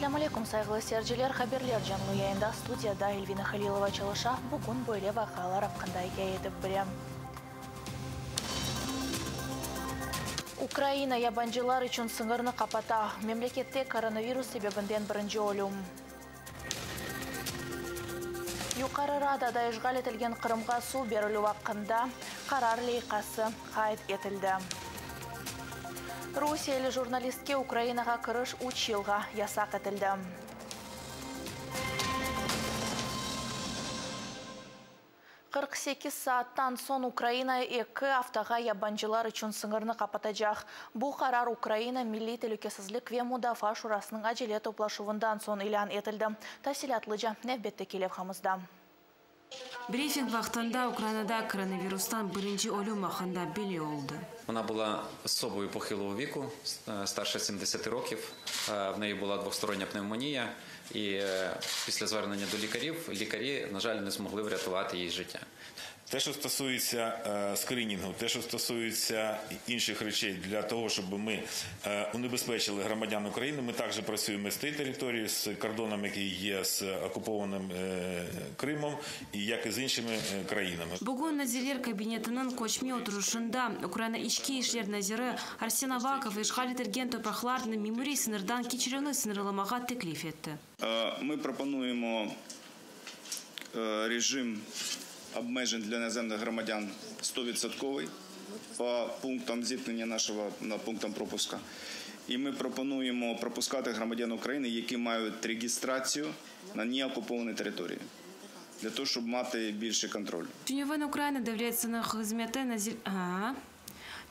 Selâm aleyküm, sayğılı seyirciler! Haberler canlı yayında, studiyada Elvina Halilova çalışa. Bugün böyle vaqialar aqqında ikâye etip birem. Ukraina yabancılar içün sıñırnı qapata, memlekette koronavirus sebebinden birinci ölüm. Yuqarı Radada işğal etilgen Qırımğa suv berilüvi aqqında qarar leyhası qayd etildi. Rusiyeli jurnalistke Ukrainağa kiriş üç yılğa yasaq etildi. 48 saattan soñ Ukraina eki aftağa yabancılar içün sıñırnı qapatacaq. Bu qarar Ukraina Milliy telükesizlik ve mudafaa şurasınıñ acele toplaşuvından soñ ilân etildi. Tafsilâtlıca nevbetteki levhamızda. Brifing vaqtında Ukrainada koronavirustan birinci ölüm aqqında belli oldı. Вона була особою похилого віку, старше 70 років. В неї була двостороння пневмонія, і після звернення до лікарів, лікарі, на жаль, не змогли врятувати їй життя. Те, що стосується скринінгу, те, що стосується інших речей для того, щоб ми унебезпечили громадян України, ми також працюємо з тією територією, з кордоном, який є з окупованим Кримом, і як і з іншими країнами. Bugün Nazirler Kabinetiniñ köçme oturışında Ukraina İçki işler naziri Arsen Avakov işğal etilgen topraqlarnı memuriy sıñırdan keçirüvni sıñırlamağa teklif etti. Ми пропонуємо режим обмежень для іноземних громадян 100% по пунктам зіткнення нашого, на пунктам пропуска. І ми пропонуємо пропускати громадян України, які мають реєстрацію на неокупованій території, для того, щоб мати більший контроль. Tünevin Ukraina Devlet sıñır hızmeti nazir... A.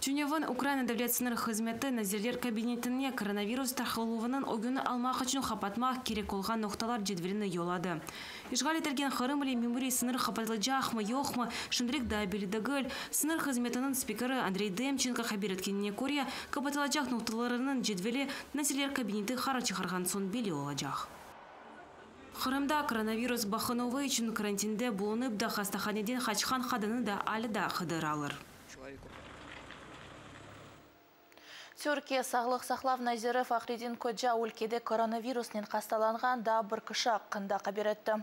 Tünevin Ukraina Devlet sıñır hızmeti Nazirler Kabinetine koronavirus tarqaluvınıñ ögüni almaq içün qapatmaq kerek olğan noqtalar cedvelini yolladı. İşğal etilgen Qırım ile memuriy sıñır qapatılacaqmı, yoqmı, şimdilik daa belli degil. Sıñır hızmetiniñ spikeri Andrey Demçenko haber etkenine köre, qapatılacaq noqtalarınıñ cedveli Nazirler Kabineti qarar çıqarğan soñ belli olacaq. Qırımda koronavirus baqınuvı içün karantinde bulunıp da hastahaneden qaçqan qadınnı da alâ daa qıdıralar. Türkiye sağlıq saqlav naziri Fahrettin Koca ülkede koronavirusnen hastalanğan daa bir kişi aqqında haber etti.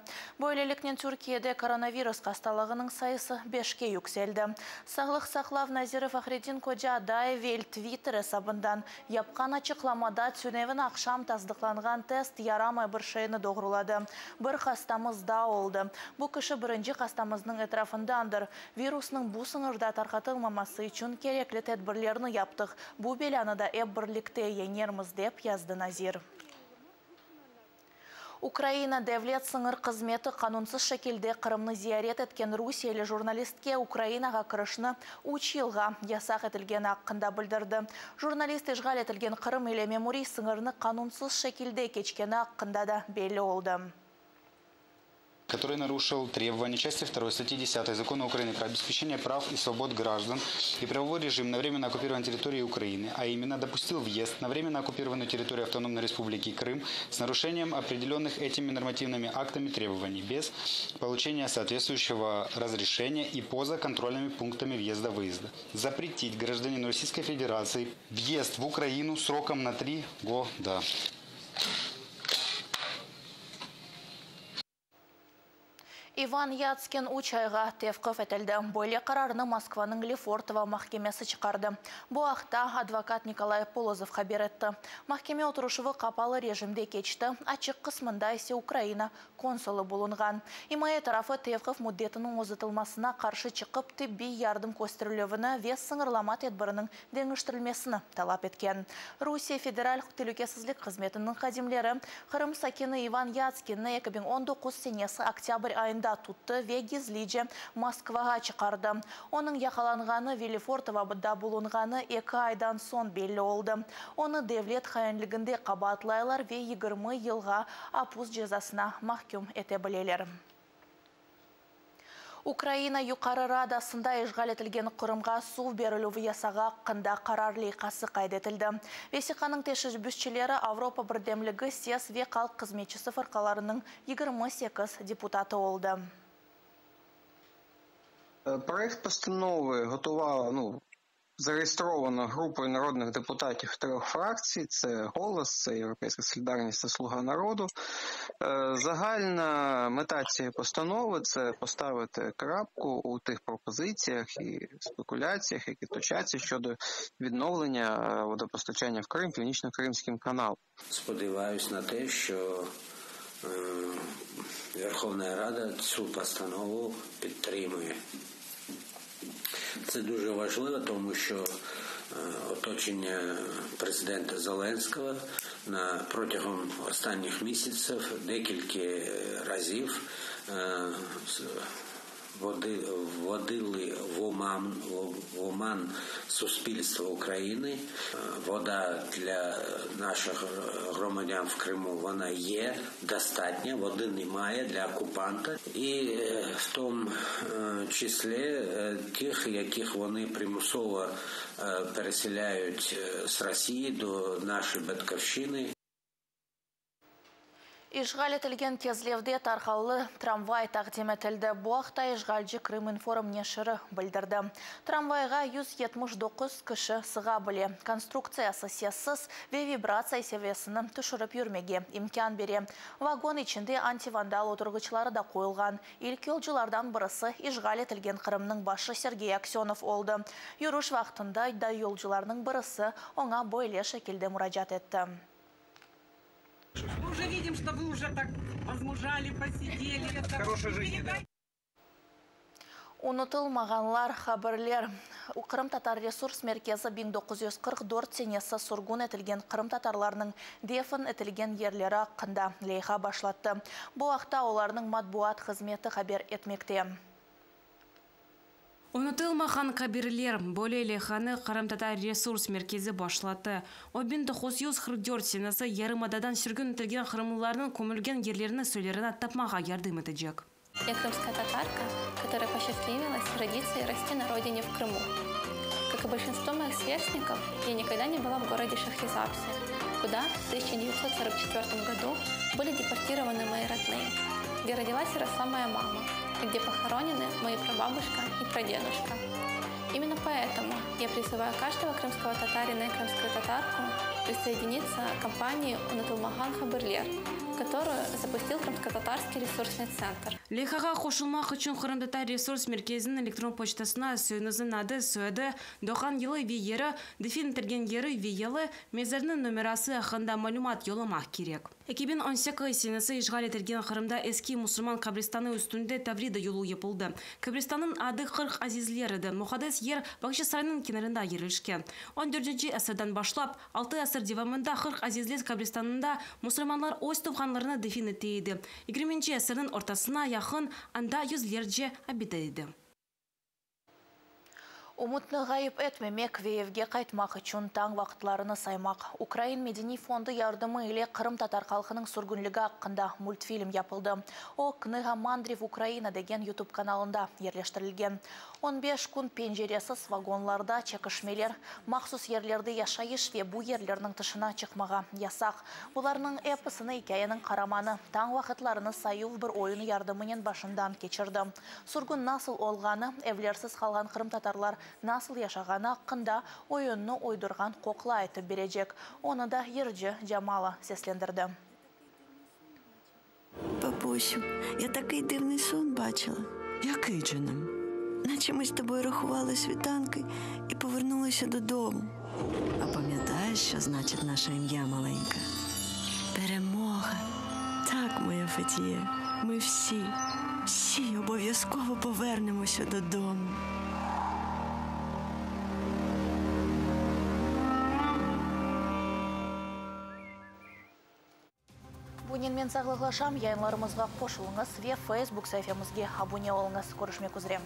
Böyleliknen Türkiyede koronavirus hastalığınıñ sayısı beşke yükseldi. Sağlıq saqlav naziri Fahrettin Koca daa evel Twitter esabından yapqan açıqlamada tünevin aqşam tasdıqlanğan test yaramay bir şeyni doğruladı. Bir hastamız daa oldı. Bu kişi birinci hastamıznıñ etrafındandır. Virusnıñ bu sıñırda tarqatılmaması içün kerekli tedbirlerni yaptıq. Bu belânı da ep birlikte yeñermiz, dep yazdı nazir. Ukraina Devlet sıñır hızmeti qanunsız şekilde Qırımnı ziyaret etken rusiyeli jurnalistke Ukrainağa kirişni üç yılğa yasaq etilgeni aqqında bildirdi. Jurnalist işğal etilgen Qırım ile memuriy sıñırnı qanunsız şekilde keçkeni aqqında da belli oldı. Который нарушил требования части 2 статьи 10 Закона Украины про обеспечение прав и свобод граждан и правовой режим на временно оккупированной территории Украины, а именно допустил въезд на временно оккупированную территорию Автономной Республики Крым с нарушением определенных этими нормативными актами требований, без получения соответствующего разрешения и поза контрольными пунктами въезда-выезда. Запретить гражданину Российской Федерации въезд в Украину сроком на 3 года. İvan Yatskin üç ayğa tevqif etildi. Böyle qararnı Moskvanıñ Lefortovo mahkemesi çıqardı. Bu aqta advokat Nikolay Polozov haber etti. Mahkeme oturışuvı qapalı rejimde keçti, açıq qısmında ise Ukraina konsulı bulunğan. İmaye tarafı tevqif müddetiniñ uzatılmasına qarşı çıqıp tibbiy yardım kösterilüvini ve sıñırlama tedbiriniñ deñiştirilmesini talap etken. Rusiye Federal telükesizlik hızmetiniñ hadimleri Qırım sakini İvan Yatskinni 2019 senesi oktâbr ayında tuttı ve gizlice Moskvağa çıqardı. Onıñ yaqalanğanı ve Lefortovoda bulunğanı 2 aydan soñ belli oldı. Onı devlet hainliginde qabaatlaylar ve 20 yılğa apis cezasına mahküm ete bileler. Ukraina Yuqarı Radasında işğal etilgen Qırımğa suv berilüvi yasağı aqqında qarar leyhası qayd etildi. Vesiqanıñ teşebbüsçileri Avropa Birdemligi, SES ve Halq hızmetçisi fırqalarınıñ 28 deputatı oldı. Проект постанови готувала, ну, Зареєстровано групою народних депутатів трьох фракцій: це «Голос», це «Європейська солідарність» та «Слуга народу». Загальна мета цієї постанови – це поставити крапку у тих пропозиціях і спекуляціях, які точаться щодо відновлення водопостачання в Крим Північно-Кримським каналом. Сподіваюсь на те, що Верховна Рада цю постанову підтримує. Це дуже важливо, тому що оточення президента Зеленського протягом останніх місяців декілька разів вводили в оман суспільство України. Вода для наших громадян в Криму, вона є достатня, води немає для окупанта. І в тому числі тих, яких вони примусово переселяють з Росії до нашої батьківщини. İşğal etilgen Kezlevde tarhalı tramvay taqdim etildi. Bu aqta işğalci Krıminform neşiri bildirdi. Tramvayğa 179 kişi sığa bile. Konstruktsiyası sessiz ve vibratsiya seviyesini tüşürip yürmege imkân bere. Vagon içinde antivandal oturğıçları da qoyulğan. İlk yolculardan birisi işğal etilgen Qırımnıñ başı Sergey Aksönov oldı. Yürüş vaqtında da yolcularnıñ birisi oña böyle şekilde muracaat etti. Мы уже видим, что вы уже так возмужали, поседели. Хорошей жизни, да. Unutılmağanlar haberler. Qırımtatar resurs merkezi 1944 senesi sürgün etilgen qırımtatarlarnıñ defin etilgen yerleri aqqında leyha başlattı. Bu aqta olarnıñ matbuat hızmeti haber etmekte. Unutılmağan qabirler böyle leyhanı Qırımtatar resurs merkezi başlattı. O 1944 senesi yarımadadan sürgün etilgen qırımlılarnıñ kömülgen yerlerini soylarına tapmağa yardım etecek. Я крымская татарка, которой посчастливилось родиться и расти на родине в Крыму. Как и большинство моих сверстников, я никогда не была в городе Шахрисабзе, куда в 1944 году были депортированы мои родные, где родилась и росла моя мама, и где похоронены мои прабабушка и прадедушка. Именно поэтому я призываю каждого крымского татарина и крымскую татарку присоединиться к кампании «Unutılmağan qabirler», которую запустил Крымско-татарский ресурсный центр. Leyhağa qoşulmaq içün Qırımtatar resurs merkeziniñ elektron poçtasına soyuñıznıñ adı, soyadı, doğğan yılı ve yeri, defin etilgen yeri ve yılı, mezarnıñ nomerası aqqında malümat yollamaq kerek. 2018 senesi işğal etilgen Qırımda eski musulman qabristanı üstünde Tavrida yolu yapıldı. Qabristannıñ adı 40 Azizler edi. Muqaddes yer Bağçasaraynıñ kenarında yerleşken. On dördünci asırdan başlap, altı asır devamında 40 Azizler qabristanında musulmanlar öz tuvğanlarını defin ete edi. Yigirminci asırnıñ ortasına yaqın anda yüzlerce abide edi. Ümütni ğayıp etmemek ve evge qaytmaq içün tañ vaqıtlarını saymaq. Ukrain medeniy fondu yardımı ile qırımtatar halqınıñ sürgünligi aqqında multfilm yapıldı. O, Knığa Mandriv Ukraina degen YouTube kanalında yerleştirilgen. 15 kün penceresiz vagonlarda çekişmeler, mahsus yerlerde yaşayış ve bu yerlerniñ tışına çıqmağa yasaq. Bularnıñ episini ikâyeniñ qaramanı tañ vaqıtlarını sayuv bir oyunı yardımınen başından keçirdi. Sürgün nasıl olğanı, evlersiz qalğan qırımtatarlar nasıl yaşağanı aqqında oyunnı uydurğan qoqla aytıp berecek. Onı da yırcı Jamala seslendirdi. Бабусю, я такий дивний сон бачила. Який же нам? Наче ми з тобою рахували світанки і повернулися додому. А пам'ятаєш, що значить наше ім'я маленька? Перемога. Так, моя Фетіє, ми всі, всі обов'язково повернемося додому. Bunen men sağlıqlaşam, yayınlarımızğa qoşulıñız ve Facebook saifemizge abune oluñız. Körüşmek üzre.